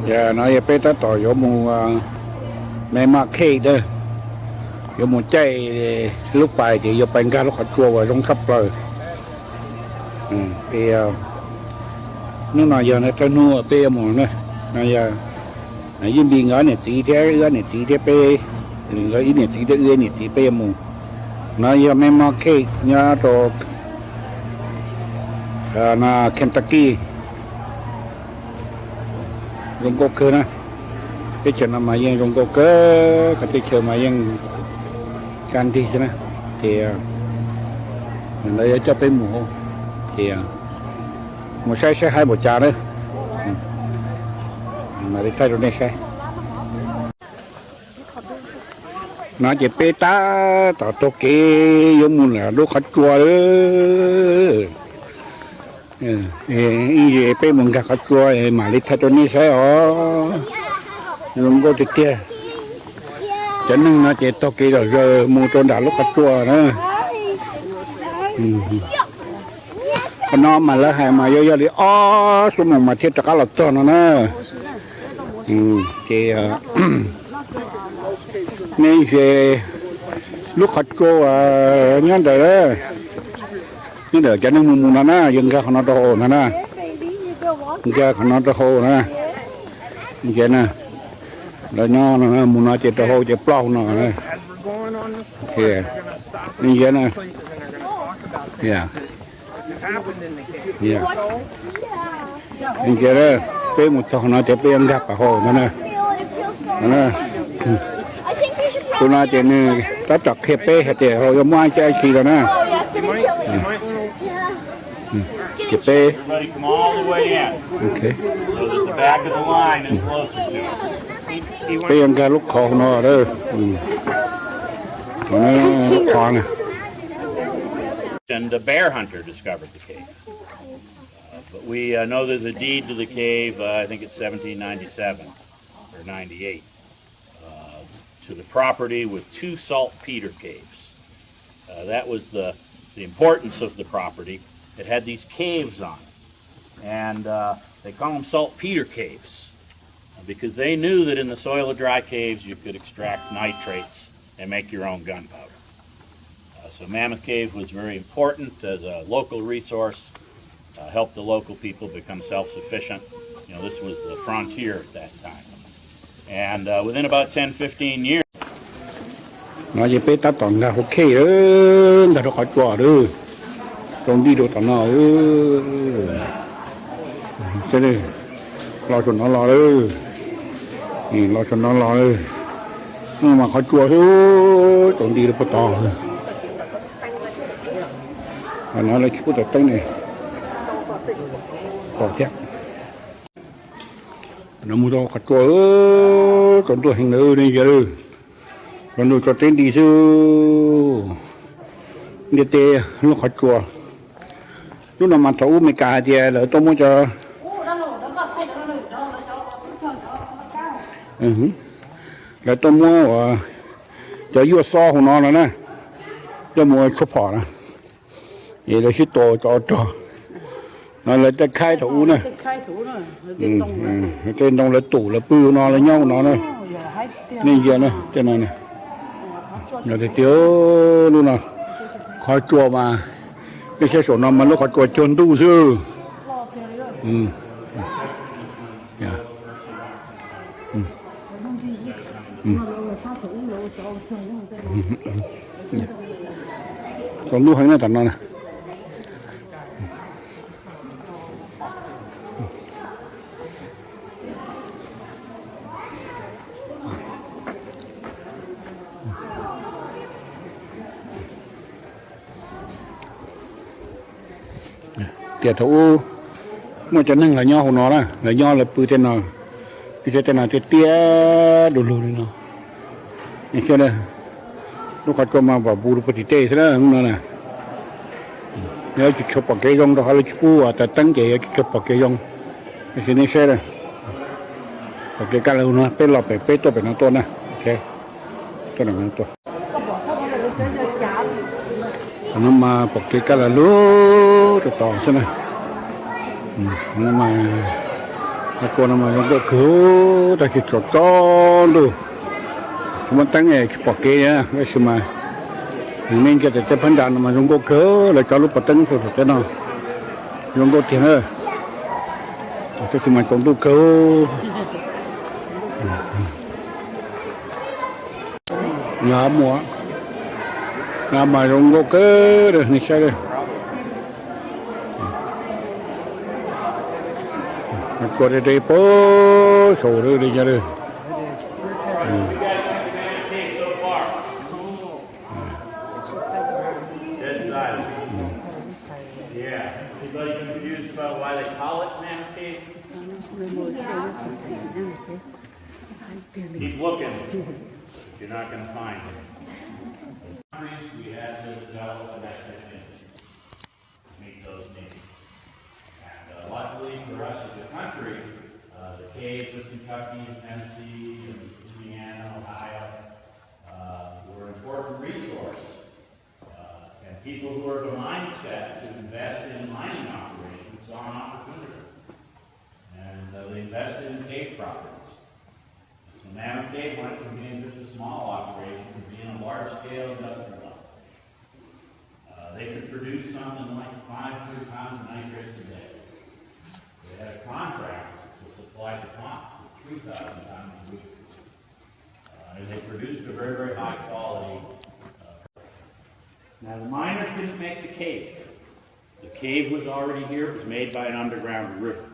Yog no yog peb tab tom yuav mus Mammoth Cave, yuav mus caij lub pais ces yuav pais nkag lub qhov tsua uas zoo tshaj plaws. Hnub no yog thawj hnub peb yuav mus na. No yog Yeej Npis nkawd niam txiv thiab wb niam txiv thiab peb, nkawd ib niam txiv thiab wb niam txiv peb yuav mus. No yog Mammoth Cave nyob rau Kentucky. Zoo nkauj kawg na. Teb chaws no mas yeej zoo nkauj kawg, qhov teb chaws mas yeej kaj nrig xwb na. Ces lawv yuav coj peb mus, ces mus saib saib hais npaum cas na. Mam li thaij rau nej saib. No ces peb tab tom taug kev yuav mus lawm lub qhov tsua lawm. Ib ze peb mus nkag qhov tsua mam li thaij rau nej saib os. Zoo nkauj tiag tiag. Cov neeg no ces taug kev zom zaws mus rau nram lub qhov tsua na. Qhov no mas lawv hais mas yuav yog li ob xuab moos mas thiaj rov qab los txog no na. Ces nej ze lub qhov tsua uas nyob ntawd, nyob ntawm cov neeg mus mus no na, yog nkag qhov no rau hauv no na. Nkag qhov no rau hauv na. Ces na, lawv nyob no mus no ces rau hauv ces ploj no. Li ntawd na. Li ntawd, peb mus txog no ces peb yuav nkag pam hauv no na. Tus no ces nws tab tom qhia peb hais tias hauv yuav muaj ib co dab tsi los na. Ces peb, peb yuav nkag lub qhov no, lub qhov na. And a bear hunter discovered the cave. Uh, but we uh, know there's a deed to the cave, uh, I think it's seventeen ninety-seven or ninety-eight, uh, to the property with two saltpeter caves. Uh, that was the, the importance of the property. It had these caves on it, and uh, they call them saltpeter caves because they knew that in the soil of dry caves you could extract nitrates and make your own gunpowder. Uh, so Mammoth Cave was very important as a local resource, uh, helped the local people become self-sufficient. You know, this was the frontier at that time. And uh, within about ten, fifteen years, no ces peb tab tom nkag hauv cave, nkag rau qhov tsua lawm. Tsaus nti rau tom no. Los saum no los lawm. Los saum no los lawm. No mas qhov tsua xwb, tsaus nti rau puag tod. No lawv tsis pub tawm teeb ne. Tom thiab. No mus rau qhov tsua, tsaus ntuj heev lawm ne yawg. Tsaus ntuj tsaus teb nti xwb. Ntiaj teb lub qhov tsua. Lub no mas thaum ub Meskas hais tias lawv tuaj muab cov, lawv tuaj muab cov yuaj xob hauv no no na, coj mus ua tshuaj phom na. Es lawv sib tua cov rog no, lawv tej khaib thaum ub na. Tej ntoo lawv tum lawv pw hauv no, lawv nyob hauv no na. Nej ntsia na, tej no na. Yog tiag tiag, lub no qhov tsua mas, nej saib saum no mas lub qhov tsua cuag ntuj xwb. Tsaus ntuj heev na tam no na. Tias thaum ub muaj cov neeg lawv nyob hauv no na, lawv nyob lawv pw tej no, pw tej no tiaj tiaj du lug li no. Lub qhov tsua mas pom puv rau puag tim tej xwb na no na. Yog tsis tshua pom kev zoo rau qhov lawv tsis pub taws teeb ces yuav tsis tshua pom kev zoo. Tab sis nej saib, pom kev kaj lug no, peb los pem, peb tuaj pem no tuaj na. Tuaj no tuaj. Qhov no mas pom kev kaj lug lug rau tod xwb na. No mas Qhov tsua no mas zoo nkauj kawg, tab sis tsaus tsaus ntuj, tsis muaj teeb tsis pom kev, tab sis mas nej ntsia tej teb phab ntsa no mas zoo nkauj kawg, lawv tso lub pas teeb saum tej no zoo nkauj tiag na, tab sis mas tsaus ntuj kawg. Mus, mas zoo nkauj kawg, nej saib, tsua deb deb puag saud li. Yeah. Anybody confused about why they call it Mammoth Cave? Keep looking. You're not going to find it. Countries, we had to develop an expectation to meet those needs. And uh, luckily for us as a country, uh, the caves of Kentucky and Tennessee and Indiana, Ohio, uh, were an important resource. Uh, and people who are of a mindset to invest in mining operations saw an opportunity. And uh, they invested in cave properties. So Mammoth Cave went from being just a small operation to being a large-scale industrial operation. Uh, they could produce something like five hundred pounds of nitrates a day. They had a contract to supply DuPont with three thousand pounds a week. Uh, and they produced a very, very high quality. Uh, now, the miners didn't make the cave. The cave was already here. It was made by an underground river.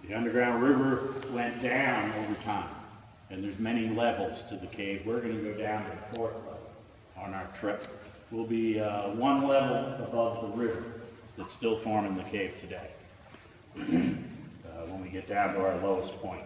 The underground river went down over time, and there's many levels to the cave. We're going to go down to the fourth level on our trip. We'll be uh, one level above the river that's still forming the cave today uh, when we get down to our lowest point.